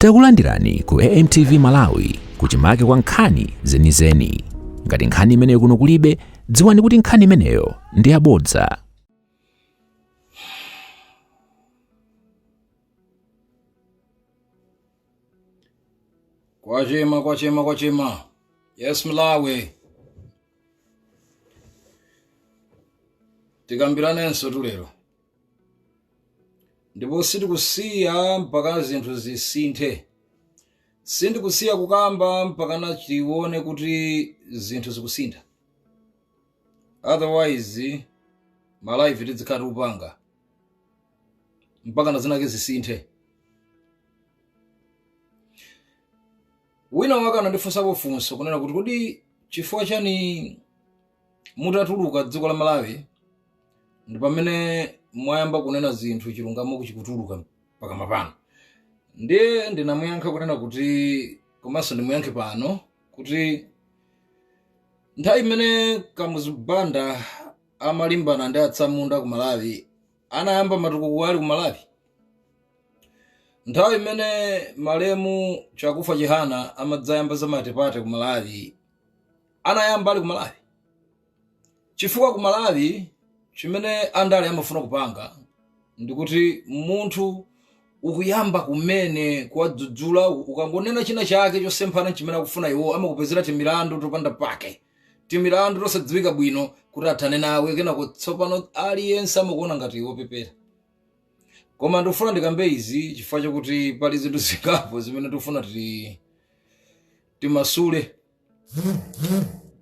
Takulandirani ku AMTV Malawi kuchimake kwa nkhani zenizeni. Ngati nkhani imeneyo kuno kulibe, dziwani kuti nkhani imeneyo ndi yabodza. Kwachema, kwachema, kwachema. Yes, Malawi. Tikambiranenso tulero. Ndipo sitikusiya mpaka zinthu zisinthe. Sindikusiya kukamba mpakana tione kuti zinthu zikusintha. Otherwise, ma live tizikhala tikupanga mpakana zinake zisinthe. Wina wake anandifunsapo funso kunena kuti kodi chifukwa chani mutatuluka dziko la Malawi ndi pamene mwayamba kunena zinthu chilungamo chikutuluka pakamwa pano. Ndiye ndinamuyankha kunena kuti, komanso ndimuyankhe pano kuti nthawi imene Kamuzu Banda amalimbana ndi atsamunda ku Malawi, anayamba matukuku ali ku Malawi. Nthawi imene malemu Chakufwa Chihana amadzayamba za multiparty ku Malawi, anayamba ali ku Malawi. Chifukwa ku Malawi chimene andale amafuna kupanga ndikuti munthu ukuyamba kumene kuwadzudzula, ukangonena china chake chosemphana chimene akufuna iwo, amakupezera timilandu topanda pake, timilandu tosadziwika bwino kuti athane nawe. Kenako tsopano aliyense amakuona ngati iwo pepera. Koma ndikufuna ndikambe izi chifukwa chakuti pali zinthu zingapo zimene tikufuna timasule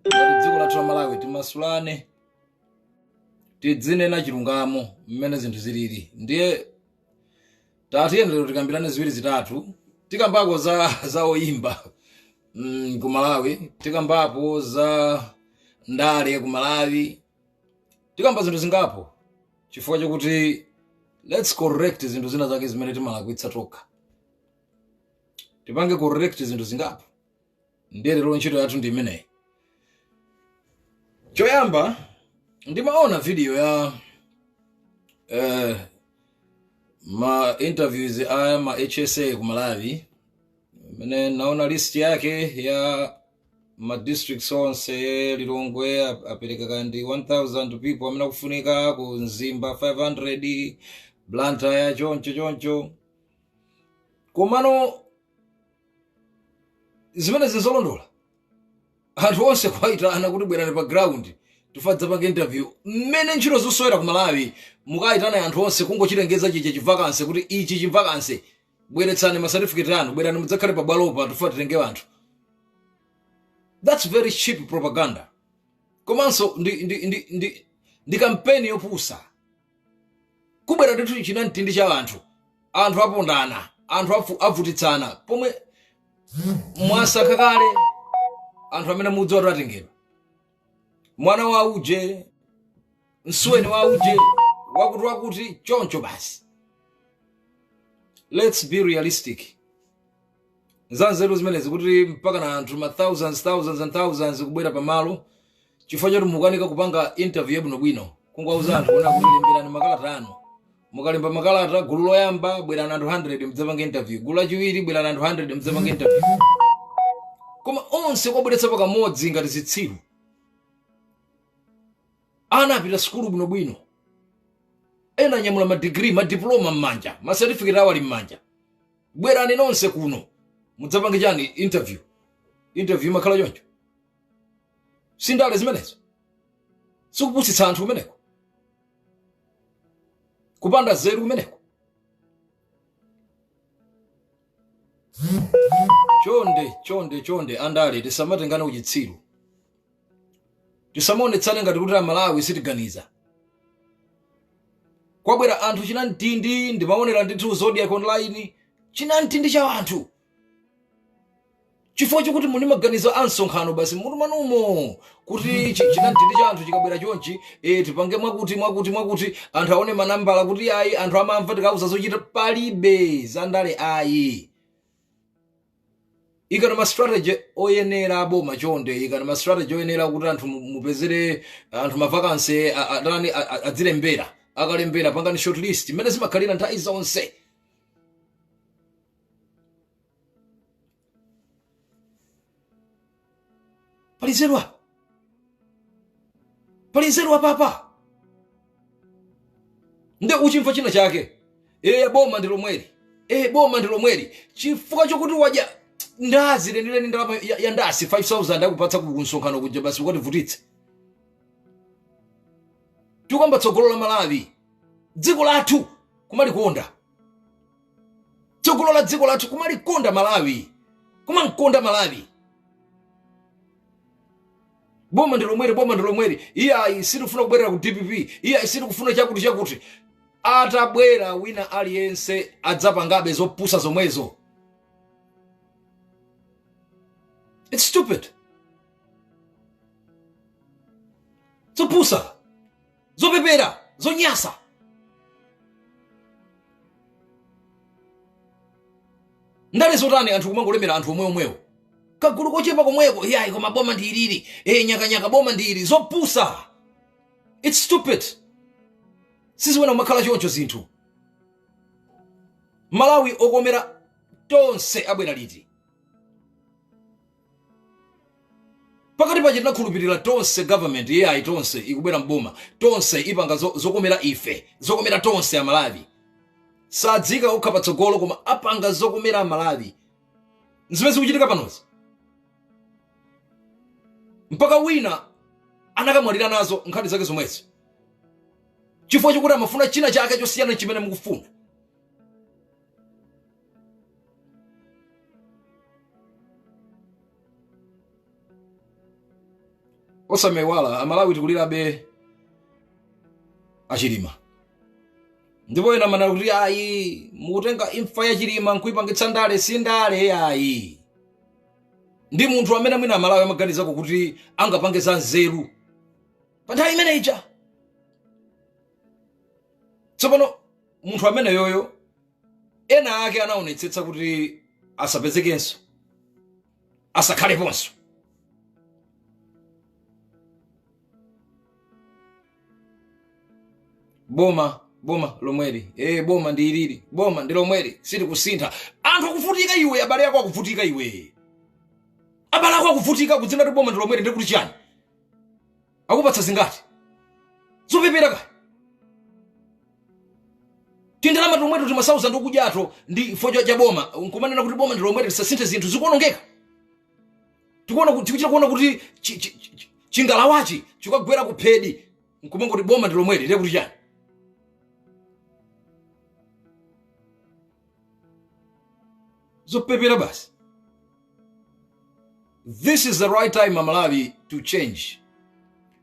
ngati dziko lathu la Malawi, timasulane, tidzinena chilungamo mmene zinthu zilili. Ndiye tatiyeni lero tikambirane ziwiri zitatu. Tikambako za oyimba ku Malawi, tikambapo za ndale ku Malawi, tikamba zinthu zingapo chifukwa chakuti let's correct zinthu zina zake zimene timalakwitsa tokha, tipange correct zinthu zingapo. Ndiye lero ntchito yathu ndi imeneyi. Choyamba, ndimaona video ya ma interviews a ma HSA ku Malawi, imene naona list yake ya ma districts onse. Lilongwe apereka kandi 1000 people amene akufunika, ku Mzimba 500, Blantyre choncho choncho. Komano zimene zizolondola, anthu onse kuwayitana kuti bwerani pa ground tifuna tidzapange interview, mmene ntchito zosowera ku Malawi, mukayitana anthu onse kungochilengeza chiche chi vacancy kuti ichi chi vacancy, bweretsani ma certificate anu, bwerani mudzakhale pa bwalopa, tifuna titenge anthu. That's very cheap propaganda, komanso ndi kampeni yopusa. Kubwera ndithu chinamtindi cha anthu, anthu apondana, anthu avutitsana, pomwe mwasankha kale anthu amene mudziwa kuti atengedwa. Mwana wa uje, msuweni wa uje, wakuti wakuti, choncho basi. Let's be realistic. Zanzeru zimenezi kuti mpaka na anthu ma thousands, thousands and thousands kubwera pamalo chifukwa choti mukanika kupanga interview yabwinobwino, kungowauza anthu kuona kuti lemberani makalata anu, mukalemba makalata, gulu loyamba bwerani anthu 100 mudzapange interview, gulu lachiwiri bwerani anthu 100 mudzapange interview, koma onse kwabweretsa pakamodzi ngati zitsiru. Ana apita sukulu bwinobwino, ena anyamula madigiri, madiploma m'manja, masetifiketi awo ali m'manja. Bwerani nonse kuno mudzapange chani? Interview. Interview imakhala choncho? Sindale zimenezo? Sikupusitsa anthu kumeneko? Kupanda zeru kumeneko? Chonde, chonde, chonde, andale, tisamatengane uchitsiru, tisamaonetsane ngati kuti Amalawi sitiganiza. Kwabwera anthu chinamtindi, ndimaonera ndithu Zodiak Online, chinamtindi cha anthu, chifukwa chokuti muli maganizo a msonkhano basi mutu mwanumo, kuti chinamtindi cha anthu chikabwera chonchi, tipange mwakuti mwakuti mwakuti, anthu aone manambala kuti ayi, anthu amamva tikauza zochita. Palibe zandale ayi. Ikani ma strategy oyenera aboma, chonde ikani ma strategy oyenera kuti anthu mupezere anthu ma vacancy, atani, adzilembera, akalembera pangani shortlist mmene zimakhalira nthawi zonse. Pali nzeru apa? Pali nzeru apapa? Nde uchimva china chake, e boma ndi lomweli, e boma ndi lomweli, chifukwa chokuti wadya ndazi lenileni, ndalama ya ndasi 5000 akupatsa ku msonkhano kuja, basi ukativutitse. Tikamba tsogolo la Malawi, dziko lathu kumalikonda, tsogolo la dziko lathu kumalikonda Malawi, kumankonda Malawi. Boma ndi lomweli, boma ndi lomweli, iyayi sitikufuna kubwerera ku DPP, iyayi sitikufuna chakuti chakuti. Atabwera wina aliyense adzapangabe zopusa zomwezo. It's stupid, zopusa, zopepera, zonyasa. Ndale zotani anthu kumangolemera, anthu omwe omwewo, kagulu kochepa komweko, iyayi koma boma ndi ilili, e nyakanyaka boma ndi ili. Zopusa, it's stupid. Siziwena kumakhala choncho zinthu. Malawi okomera tonse abwera liti? Pakati paja tinakhulupirira Tonse government, iyayi Tonse ikubwera mboma, Tonse ipanga zokomera ife, zokomera tonse Amalawi. Sadzika okha patsogolo koma apanga zokomera Amalawi. Zimene zikuchitika panozi, mpaka wina anakamwalira nazo nkhani zake zomwezo, chifukwa chokuti amafuna china chake chosiyana chimene mukufuna. Osamaiwala Amalawi, tikulirabe aChilima, ndipo ena amanena kuti ayi, mukutenga imfa ya Chilima nkuipangitsa ndale. Si ndale ayi, ndi munthu amene mwina Amalawi amaganizako kuti angapange za nzeru pa nthawi imene ija. Tsopano munthu ameneyoyo ena ake anaonetsetsa kuti asapezekenso, asakhaleponso. Boma, boma lomweli, e boma ndi ilili, boma ndi lomweli, sitikusintha. Anthu akuvutika iwe, abale ako akuvutika iwe, abale ako akuvutika, kudzina kuti boma ndi lomweli, ndikuti chani? Akupatsa zingati? Zopepera kaya tindalama tomweto, timasauza ndi kudyato ndi fo cha boma, nkumanena kuti boma ndi lomweli, tisasinthe zinthu zikuonongeka. Tikuona kuti tikuchita kuona kuti chingalawachi chikagwera ku phedi, nkumangoti boma ndi lomweli, ndiye kuti chani? Zopepera basi. This is the right time, Amalawi, to change.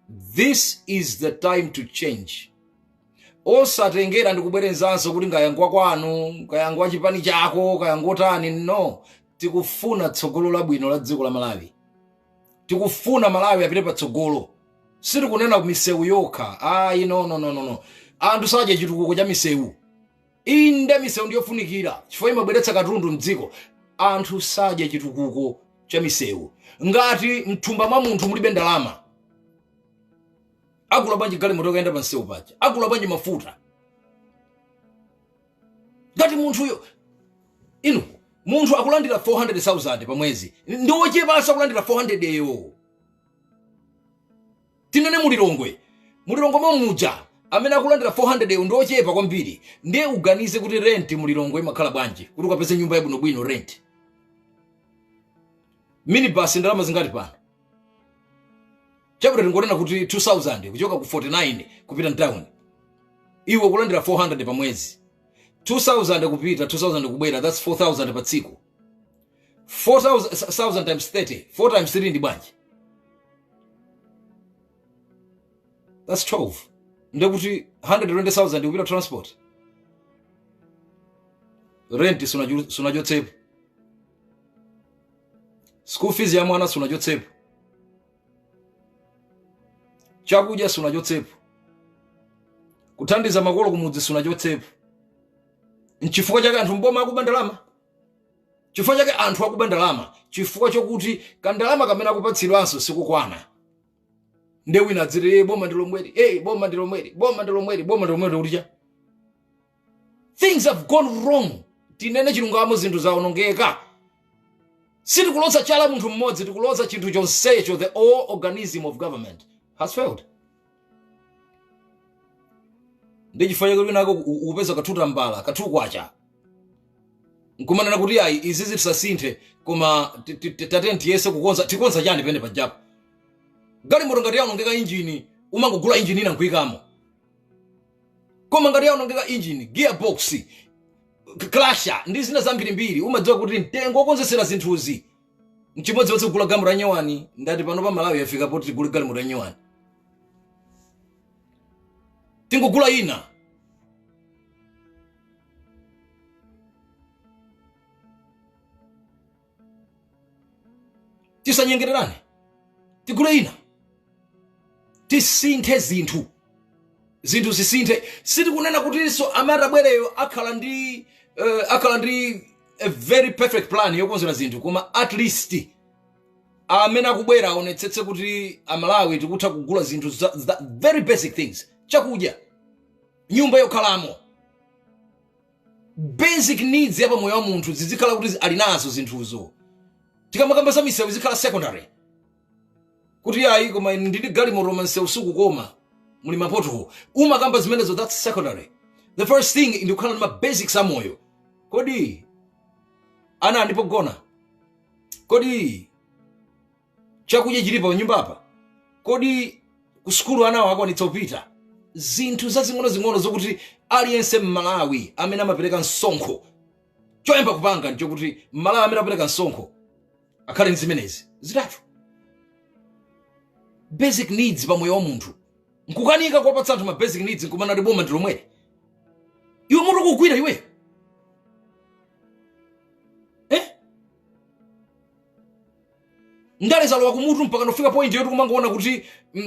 This is the time to change. Osatengera ndikubwerezanso kuti ngayangwa kwanu, kayangwa chipani chako, kayangotani. No, tikufuna tsogolo labwino la dziko la Malawi. Tikufuna Malawi apite patsogolo. Sitikunena misewu yokha ayi, no, no, no, no, no. Anthu sadya chitukuko cha misewu. Inde, misewu ndiyofunikira chifukwa imabweretsa katundu mdziko. Anthu sadya chitukuko cha misewu ngati mthumba mwa munthu mulibe ndalama. Agula bwanji galimoto yokayenda pa msewu paja? Agula bwanji mafuta ngati munthuyo, inu, munthu akulandira 400,000 pa mwezi? Ndi ochepanso akulandira 400 eyo. Tinene muLilongwe, muLilongwe momuja amene akulandira 400 eyo ndi ochepa kwambiri. Ndiye uganize kuti rent muLilongwe imakhala bwanji kuti ukapeze nyumba yabwinobwino? Rent minibus ndalama zingati pano? Chabwino, tingonena kuti 2000 kuchoka ku 49 kupita mtown. Iwe kulandira 400 pa mwezi, 2000 kupita, 2000 kubwera, that's 4000 pa tsiku. 4000 times 30, 4 times 3 ndi bwanji? That's 12. Ndekuti 120,000 kupita transport, rent sunachotsepo, school fees ya mwana sunachotsepo, chakudya sunachotsepo, kuthandiza makolo kumudzi sunachotsepo. Nchifukwa chake anthu mboma akuba ndalama. Chifukwa chake anthu akuba ndalama, chifukwa chokuti kandalama kamene akupatsidwanso sikukwana. Nde wina adziti, "Eh, boma ndi lomweli, eh, boma ndi lomweli, boma ndi lomweli, boma ndi lomweli." Kuti cha? Things have gone wrong. Tinene chilungamo, zinthu zawonongeka. Sitikuloza chala munthu mmodzi, tikuloza chinthu chonsecho. The whole organism of government has failed. Ndi chifukwa chake winako ukupeza kathuta mbala kathukwacha nkumanena kuti ayi, izizi tisasinthe, koma tatiyeni tiyese kukonza. Tikonza chani pene pajapo? Galimoto ngati yaonongeka injini, umangogula injini ina nkuyikamo. Koma ngati yaonongeka injini, gearbox, clasher ndi zina zambirimbiri, umadziwa kuti mtengo wokonzesera zinthuzi nchimodzimodzi kugula galimoto ya nyowani. Ndati pano pa Malawi yafika poti tigule galimoto ya nyowani, tingogula ina. Tisanyengererane, tigule ina, tisinthe zinthu, zinthu zisinthe. Sitikunena kutinso amene atabwereyo akhala ndi a very perfect plan yokonzera zinthu, koma at least amene akubwera aonetsetse kuti Amalawi tikutha kugula zinthu za very basic things: chakudya, nyumba yokhalamo, basic needs ya pamoyo wa munthu zizikhala kuti ali nazo zinthuzo. Tikamakamba za misewu, izikhala secondary, kuti ayi, koma ine ndili galimoto, msewu sukukoma, muli ma pothole, umakamba zimenezo, that's secondary. The first thing ndi kukhala ndi ma basics amoyo. Kodi ana ali pogona? Kodi chakudya chilipo pa nyumba apa? Kodi ku sukulu anawo akwanitsa kupita? Zinthu zazing'onozing'ono zokuti aliyense Mmalawi amene amapereka msonkho, choyamba kupanga nchokuti Mmalawi amene amapereka msonkho akhale ndi zimenezi zitatu, basic needs pa moyo wa munthu. Nkukanika kuwapatsa anthu ma basic needs, nkumanati boma ndi lomweli. Iwe mutu kugwira iwe, eh? Ndale zalowa kumutu mpaka nofika point yoti kumangoona kuti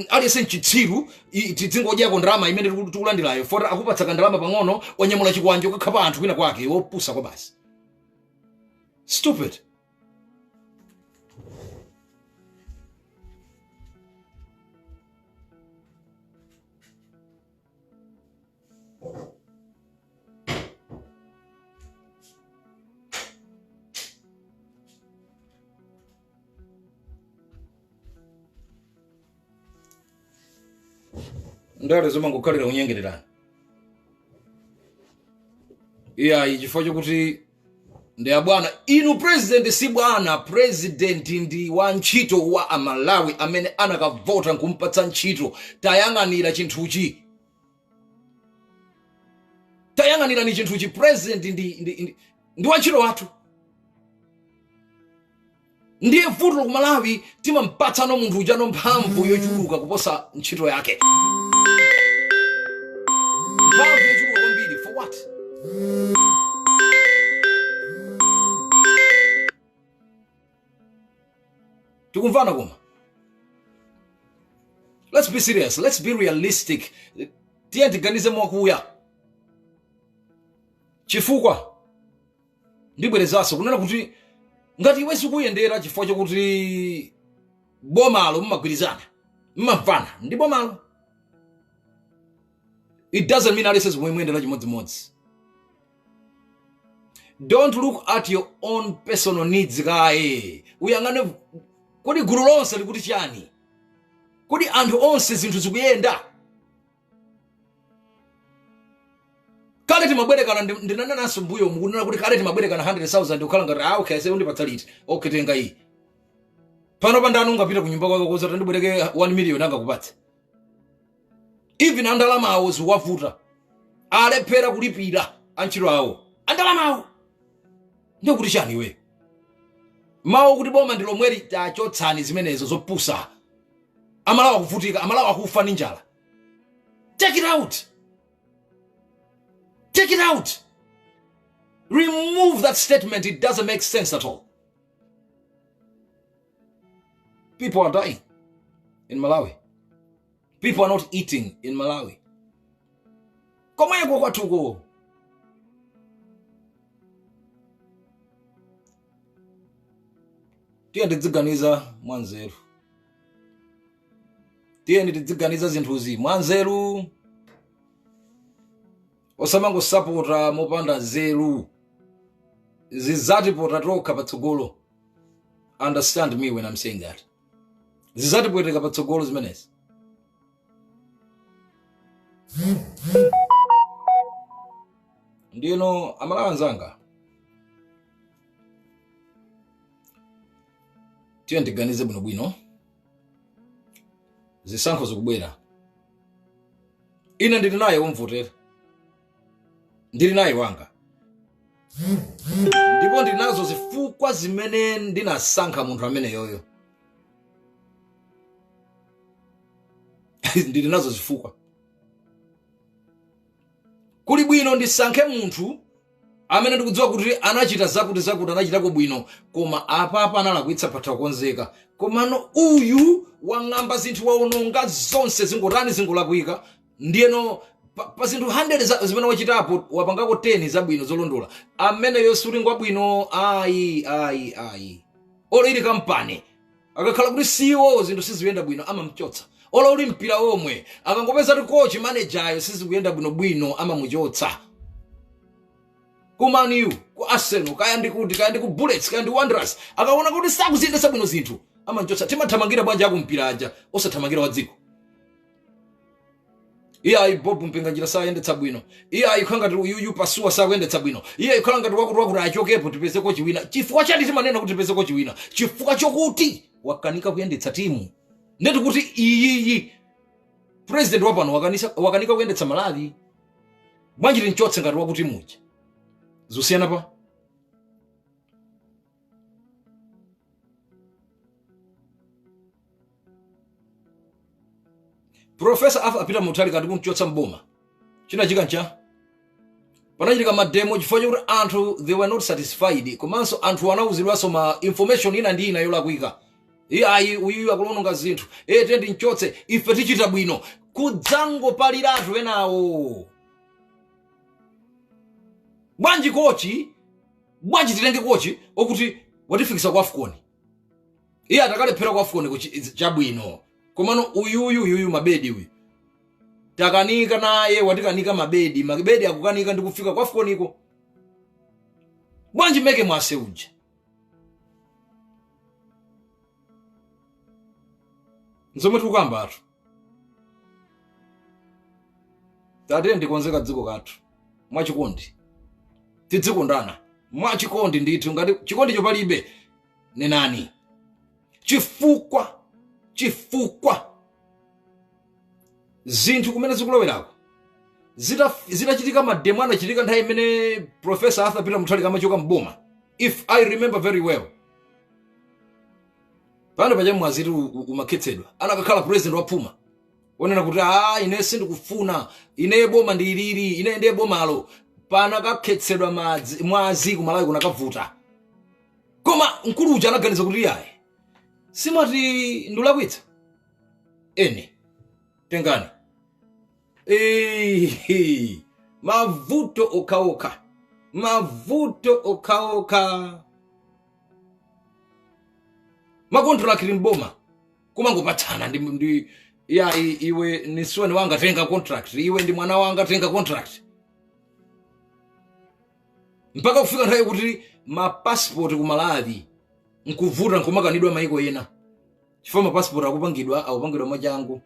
aliyense mchitsiru, tidzingodyako ndalama imene tikulandirayo. Fota akupatsa kandalama pang'ono, wanyamula chikwanje ukakhapa anthu kwina kwake. Wopusa kwa basi, stupid. Ndale zomangokhalira kunyengererana, iyayi, chifukwa chokuti ndi abwana inu. President si bwana. President ndi wantchito wa Amalawi amene anakavota nkumpatsa ntchito. Tayang'anira chinthuchi, tayang'anirani chinthuchi. President ndi wantchito wathu. Ndiye vuto ku Malawi, timampatsano munthu ujano mphamvu yochuluka kuposa ntchito yake, mphamvu yochuluka kwambiri. For what? Tikumvana? Koma let's be serious, let's be realistic. Tiye tiganize mwakuya, chifukwa ndibwerezanso kunena kuti ngati iwe sikuyendera chifukwa chokuti bomalo mmagwirizana, mmamvana ndi bomalo, it doesn't mean aliyense zikumuyendera chimodzimodzi. Don't look at your own personal needs kaye, uyang'ane kodi gulu lonse likuti chani? Kodi anthu onse zinthu zikuyenda? Kale timabwerekana, ndinanenanso mbuyo mukunena kuti kale timabwerekana 100,000, kukhala ngati, ah, okay, ase undipatsa liti? Okay, tenga iyi. Pano pandani ungapita kunyumba kwake kuza tandibwereke 1 million angakupatse? Even andalama awo zikuwavuta, alephera kulipira antchito awo andalama awo. Ndikuti chani iwe? Mawu kuti boma ndi lomweli, tachotsani zimenezo zopusa. Amalawi akuvutika, Amalawi akufa ndi njala. Take it out, take it out, remove that statement. It doesn't make sense at all. People are dying in Malawi, people are not eating in Malawi. Komweko kwathuko tiye tidziganiza mwanzeru, tiyeni tidziganiza zinthuzi mwanzeru, osamangosapota mopanda nzeru, zidzatipota tokha patsogolo. Understand me when I'm saying that. Zizatipweteka patsogolo zimenezi. Ndiyeno Amalawi anzanga, tiye tiganize bwinobwino. Zisankho zikubwera, ine ndili naye womvotera, ndili naye wanga, ndipo ndili nazo zifukwa zimene ndinasankha munthu ameneyoyo. Ndili nazo zifukwa. Kuli bwino ndisankhe munthu amene ndikudziwa kuti anachita zakuti zakuti, anachitako bwino, koma apapa analakwitsa, patha kukonzeka. Komano uyu wang'amba zinthu, waononga zonse, zingotani, zingolakwika. Ndiyeno pa zinthu 100 zimene wachitapo, wapangako 10 zabwino zolondola. Ameneyo suli ngwabwino, ayi, ayi, ayi. Olo ili kampani, akakhala kuti CEO zinthu sizikuyenda bwino, amamchotsa. Olo uli mpira omwe, akangopeza kuti coach, manager sizikuyenda bwinobwino, amamuchotsa. Ku Man U, ku Arsenal, kaya ndi kuti, kaya ndi ku Bullets, kaya ndi Wanderers, akaona kuti sakuziyendetsa bwino zinthu, amamchotsa. Timathamangira bwanji akumpira aja, osathamangira wa dziko? Iye ayi, Bob Mpinganjira sayendetsa bwino. Iye ayi, khala ngati uyuyu Pasuwa sakuyendetsa bwino. Iye ayi, khala ngati wakuti wakuti achokepo, tipeze kochi wina. Chifukwa chani timanena kuti tipeze kochi wina? Chifukwa chokuti wakanika kuyendetsa timu. Ndeti kuti iyiyi president wapano wakanika kuyendetsa Malawi, bwanji tinchotse ngati wakuti muja? Zusiyana pa Professor Arthur Peter Mutharika ndi kumchotsa mboma. Chinachitika ncha panachitika mademo chifukwa chokuti anthu they were not satisfied, komanso anthu anauzidwanso ma information ina ndi ina yolakwika. Iye ayi, uyuyu akulononga zinthu, eye tiye timchotse, ife tichita bwino. Kudzangopaliratu enawo. Bwanji kochi, bwanji titenge kochi okuti watifikisa ku AFCON? Iye atakalephera ku AFCON chabwino, komano uyuyu, uyuyu mabedi uyu takanika naye, watikanika mabedi, mabedi akukanika ndi kufika ku AFCON iko. Bwanji Meke Mwase uja? Nzomwe tikukambatu. Tate, ndikonzeka dziko kathu mwachikondi, tidzikondana mwachikondi ndithu. Ngati chikondi chopalibe, nenani. Chifukwa zinthu kumene zikulowerako zitachitika, mademo anachitika nthawi imene Professor Arthur Peter Mutharika amachoka mboma, if I remember very well. Pano paja mwaziti umakhetsedwa. Anakakhala president wa Puma onena kuti a ine sindikufuna, ine boma ndi ilili, ine ndiye bomalo, panakakhetsedwa madzi, mwazi kumalawi kunakavuta. Koma mkulu uja anaganiza kuti iyayi, simati ndulakwitsa ene, tengani. Ehe, mavuto okhaokha, mavuto okhaokha, makontrakt mboma kumangopatsana ndi ya iwe ni suweni wanga, tenga contract, iwe ndi mwana wanga, tenga contract, mpaka kufika nthawi kuti mapasipoti ku Malawi nkuvuta, nkumakanidwa maiko ena chifukwa mapasipoti akupangidwa mwachangu.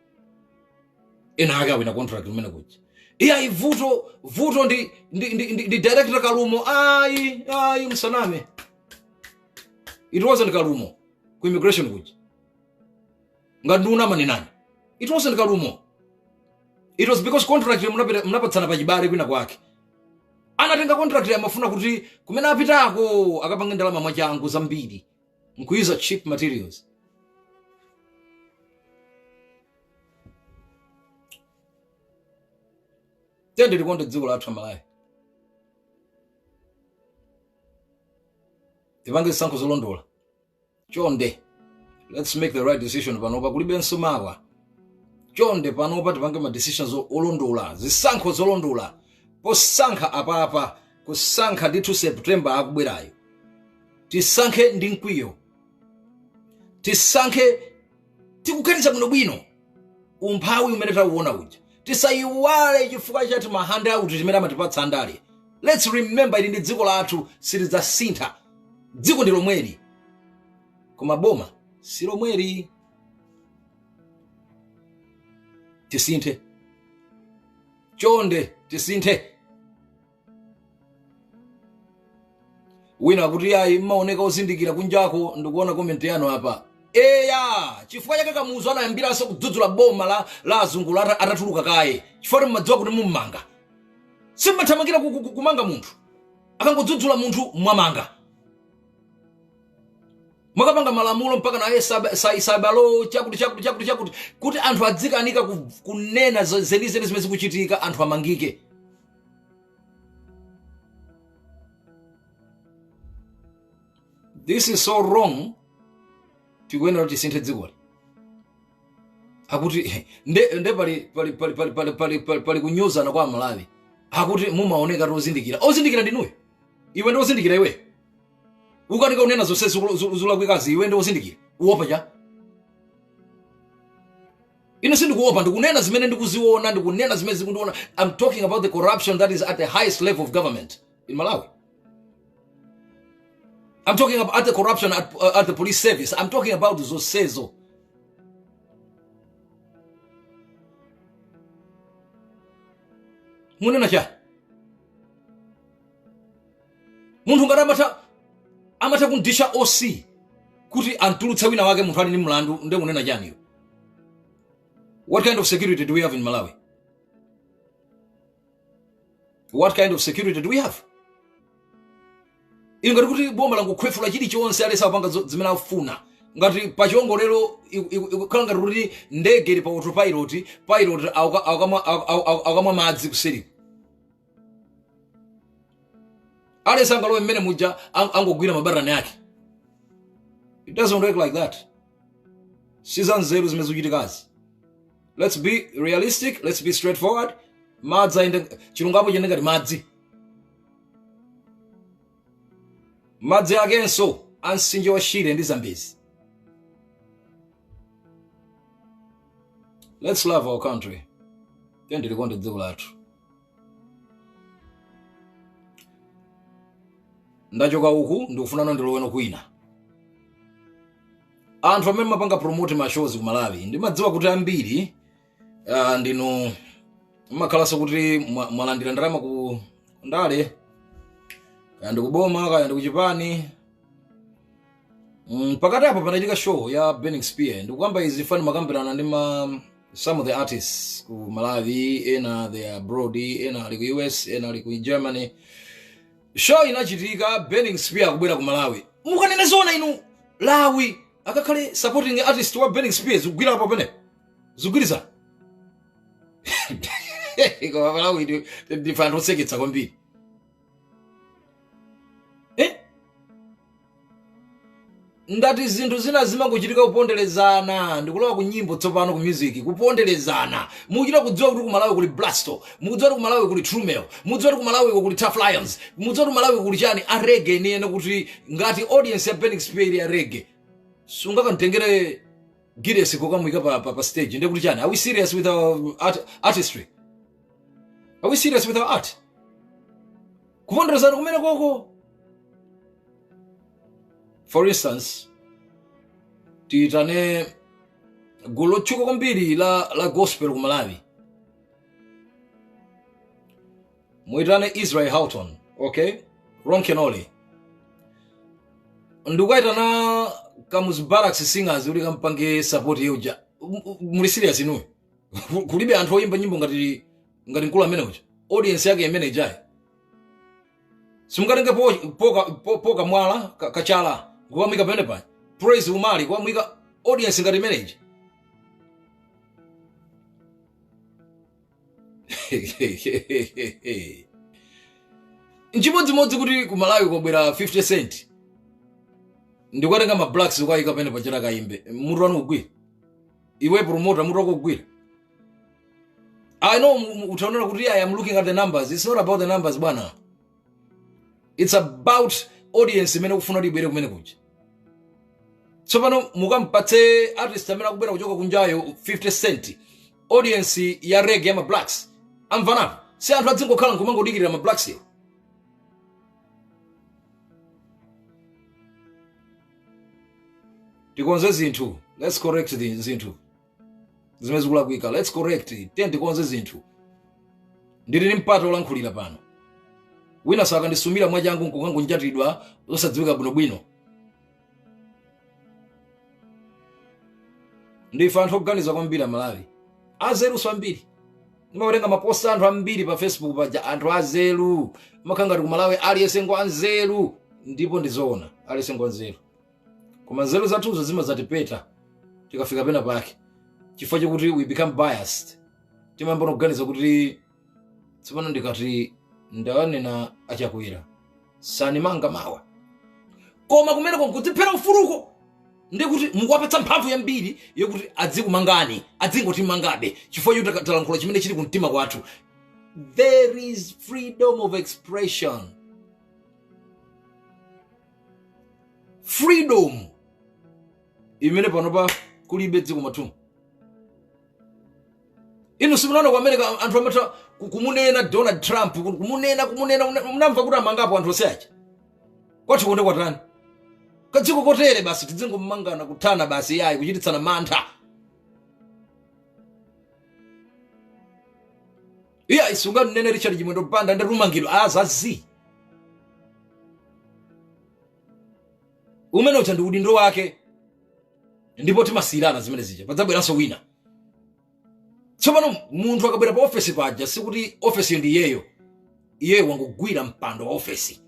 Ena ake awina contract kumene kuja. Iye ayi, vuto ndi director Kalumo. Ayi, ayi, msaname, it wasn't Kalumo ku immigration kuja. Ngati nduna manenani, it wasn't Kalumo. It was because contract munapatsana pachibale kwina kwake. Anatenga contract, amafuna kuti kumene apitako akapange ndalama mwachangu zambiri nkuyuza cheap materials. Tiyeni tikonde dziko lathu Amalawi, tipange zisankho zolondola. Chonde, let's make the right decision panopa, kulibenso mawa. Chonde, panopa tipange ma decisions olondola, zisankho zolondola. Posankha apapa, kusankha ndithu September akubwerayo, tisankhe ndi mkwiyo, tisankhe tikuganiza bwinobwino. Umphawi umene tauona uja tisayiwale, chifukwa chati ma handout timene amatipatsa andale. Let's remember, ili ndi dziko lathu, silidzasintha, dziko ndi lomweli. Koma boma silomweli. Tisinthe. Chonde tisinthe. Wina akuti ayi, mmaoneka ozindikira kunjako, ndikuona comment yanu apa. Eya, chifukwa chake Kamuzu anayambiranso kudzudzula boma la azungu atatuluka kaye, chifukwa mmadziwa kuti mummanga. Simmathamangira kumanga munthu. Akangodzudzula munthu mwamanga, mwakapanga malamulo mpaka naye sabalo chakuti chakuti chakuti chakuti, kuti anthu adzikanika kunena zenizeni zimene zikuchitika, anthu amangike. This is so wrong. Tikuyenera kuti tisinthe dzikoli. Akuti nde pali kunyozana kwa Amalawi. Akuti mumaoneka ozindikira. Ozindikira ndinuyo. Iwe ndi ozindikira iwe. Ukanika unena zonse zolakwikazi, iwe ndi ozindikira. Uopa cha? Ine sindikuopa, ndikunena zimene ndikuziona, ndikunena zimene zikundiona. I'm talking about the corruption that is at the highest level of government in Malawi. I'm talking about the corruption at the police service. I'm talking about zonsezo. Munena cha munthu ngati amatha kundisha OC kuti antulutse wina wake, munthu ali ndi mlandu, nde kunena chaniyo? What kind of security do we have in Malawi? What kind of security do we have? Ili ngati kuti boma langokhwefula chilichonse, alesa kupanga zimene afuna. Ngati pachiongolero ikukhala ngati kuti ndege ili pa autopilot, pilot akamwa madzi kuseriku. Alesa angalowe mmene muja, angogwira mabatani ake. It doesn't work like that. Sizanzeru zimene zikuchitikazi. Let's be realistic, let's be straightforward. Madzi ayende, chilungamo chiyende ngati madzi. Madzi akenso a mtsinje wa Shire ndi Zambezi. Let's love our country. Tiyeni tilikonde dziko lathu. Ndachoka uku, ndikufuna ndiloweno kwina. Anthu amene mapanga promote ma shows ku Malawi, ndimadziwa kuti ambiri ndinu mmakhalanso kuti mwalandira ndalama ku ndale, kaya ndi kuboma, kaya ndi kuchipani. Pakati apo panachitika show ya Burning Spear. Ndikukamba izi fani makambirana ndi ma some of the artists ku Malawi, ena they are abroad, ena ali ku US, ena ali ku Germany. Show inachitika, Burning Spear akubwera ku Malawi. Mukanene zona inu, Lawi akakhale supporting artist wa Burning Spear, zikugwira apo pene zikugwirizana? Koma Malawi ndife anthu oseketsa kwambiri, eh? Ngati zinthu zina zimangochitika kuponderezana, ndikulowa ku nyimbo tsopano, ku music, kuponderezana. Mukuchita kudziwa kuti ku Malawi kuli Blasto, mukudziwa kuti ku Malawi kuli Trumel, mukudziwa kuti ku Malawi kuli Tough Lions, mukudziwa kuti ku Malawi kuli chani, a reggae niyene, kuti ngati audience ya Burning Spear ili ya reggae, sungakamtengere Giddes kokamuyika pa stage, ndiye kuti chani? Are we serious with our artistry? Are we serious with our art? Kuponderezana kumene koko. For instance, tiyitane gulu lotchuka kwambiri la gospel ku Malawi, muyitane Israel Houghton, okay, Ron Kenoli, ndikukayitana Kamuzu Barracks Singers kuti kampange support yeuja. Muli serious inuyo? Kulibe anthu oyimba nyimbo ngati mkulu amene uja, audience yake imene ijayi? Simungatenge poka mwala kachala kukamwika pamene paja, Praise Umali kukamwika, audience ngati imeneji? Nchimodzimodzi kuti ku Malawi kwabwera 50 Cent, ndikukatenga ma blacks kukayika pamene pachita kayimbe. Mutu wanu ugwira? Iwe promoter, mutu wako ugwira? I know utaonera kuti I am looking at the numbers. It's not about the numbers, bwana. It's about audience imene kufuna kuti ibwere kumene kuja. Tsopano mukampatse artist amene akubwera kuchoka kunjayo 50 Cent, audience ya reggae ya ma blacks amvanapo? Si anthu adzingokhala nkumangodikirira ma blacks iwo? Tikonze zinthu. Let's correct the zinthu zimene zikulakwika. Let's correct. Tiye tikonze zinthu. Ndili ndi mpata olankhulira pano. Wina sakandisumira mwachangu nkukangonjatidwa zosadziwika bwinobwino. Ndife anthu oganiza kwambiri Amalawi, azeruso ambiri. Ndimawerenga mapost anthu ambiri pa Facebook paja, anthu azeru amakhala ngati ku Malawi aliyense ngwa nzeru, ndipo ndizoona, aliyense ngwa nzeru, koma nzeru zathuzo zimadzatipeta tikafika pena pake chifukwa chokuti we become biased. Timayamba kuganiza kuti tsopano ndikati ndawanena achakwera sanimanga mawa, koma kumeneko nkudziphera ufuluko, ndi kuti mukuwapatsa mphamvu yambiri yokuti adzikumangani, adzingotimangabe chifukwa choti talankhula chimene chili kumtima kwathu. There is freedom of expression, freedom imene panopa kulibe dziko mwathu. Inu simunaona ku America anthu amatha kumunena Donald Trump, kumunena, kumunena, munamva kuti amangapo anthu onse aja? Kwathu konde kwatani? Kadziko kotere basi tidzingomangana, kuthana basi, yayi, kuchititsana mantha. Iya, isunganene Richard Chimwendo Banda ndatumangidwa azazi umene uja ndi udindo wake, ndipo timasiyirana zimene zija, padzabweranso wina. Tsopano munthu akabwera pa ofesi paja, sikuti ofesiyo ndi iyeyo, iyeyo wangogwira mpando wa ofesi.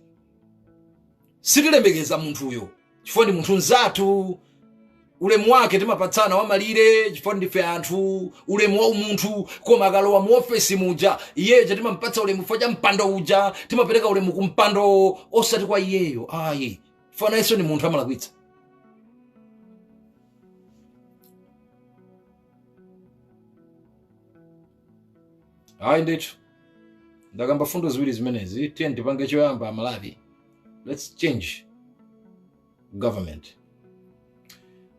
Sitilemekeza munthuyo chifukwa ndi munthu mnzathu, ulemu wake timapatsana wamalire chifukwa ndife anthu, ulemu wa umunthu. Koma akalowa mu ofesi muja, iyeyo timampatsa ulemu chifukwa cha mpando uja, timapereka ulemu ku mpando osati kwa iyeyo ayi, chifukwa nayenso ni munthu, amalakwitsa. Ayi ndithu, ndakamba fundo ziwiri zimenezi. Tiye tipange choyamba Amalawi, let's change government.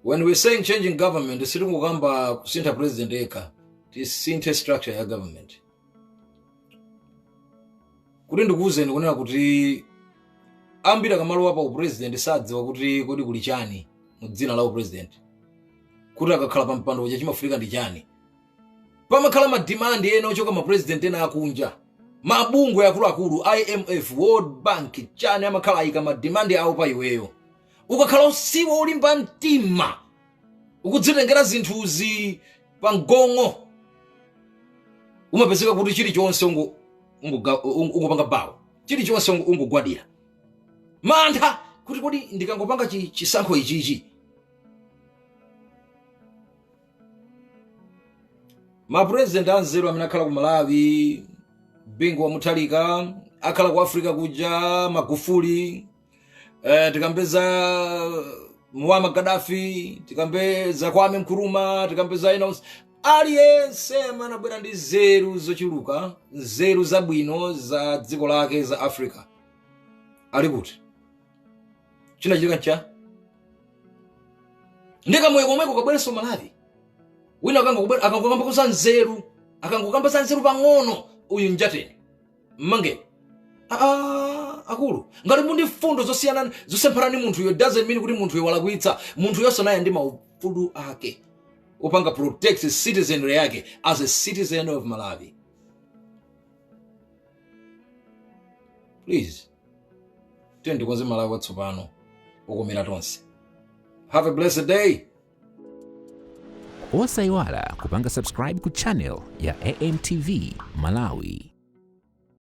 When we're saying changing government, sitikukamba kusintha president yekha, tisinthe structure ya government. Kuti ndikuwuzeni kunena kuti ambiri akamalowa pa upresident sadziwa kuti kodi kuli chani mu dzina la upresident, kuti akakhala pa mpando uja chimafunika ndi chani. Pamakhala mademand ena ochoka mapresident ena akunja, mabungwe akuluakulu, IMF, World Bank, chani, amakhala ayika mademand awo pa iweyo. Ukakhala usiwa olimba mtima, ukudzitengera zinthuzi pa mgong'o, umapezeka kuti chilichonse ungopanga bawo, chilichonse ungogwadira, mantha kuti kodi ndikangopanga chisankho ichichi. Mapurezidenti anzeru amene akhala ku Malawi, Bingu wa Mutharika, akhala ku Africa kuja Magufuli, tikambe za Muammar Gaddafi, tikambe za Kwame Nkrumah, tikambe za ena onse, aliyense amene anabwera ndi nzeru zochuluka, nzeru zabwino za dziko lake, za Africa, ali kuti? Chinachitika ncha ndi kamoyo komweko kabwerenso Malawi. Wina akangokamba za nzeru, akangokamba za nzeru pang'ono, uyu njateni, mmangeni. Akulu, ngati muli ndi fundo zosiyana, zosemphana ndi munthuyo, doesn't mean kuti munthuyo walakwitsa. Munthuyo naye ndi maufulu ake opanga protect citizenry yake as a citizen of Malawi. Please, tiye ndikonze Malawi watsopano okomera tonse. Have a blessed day. Osayiwala kupanga subscribe ku channel ya AMTV Malawi.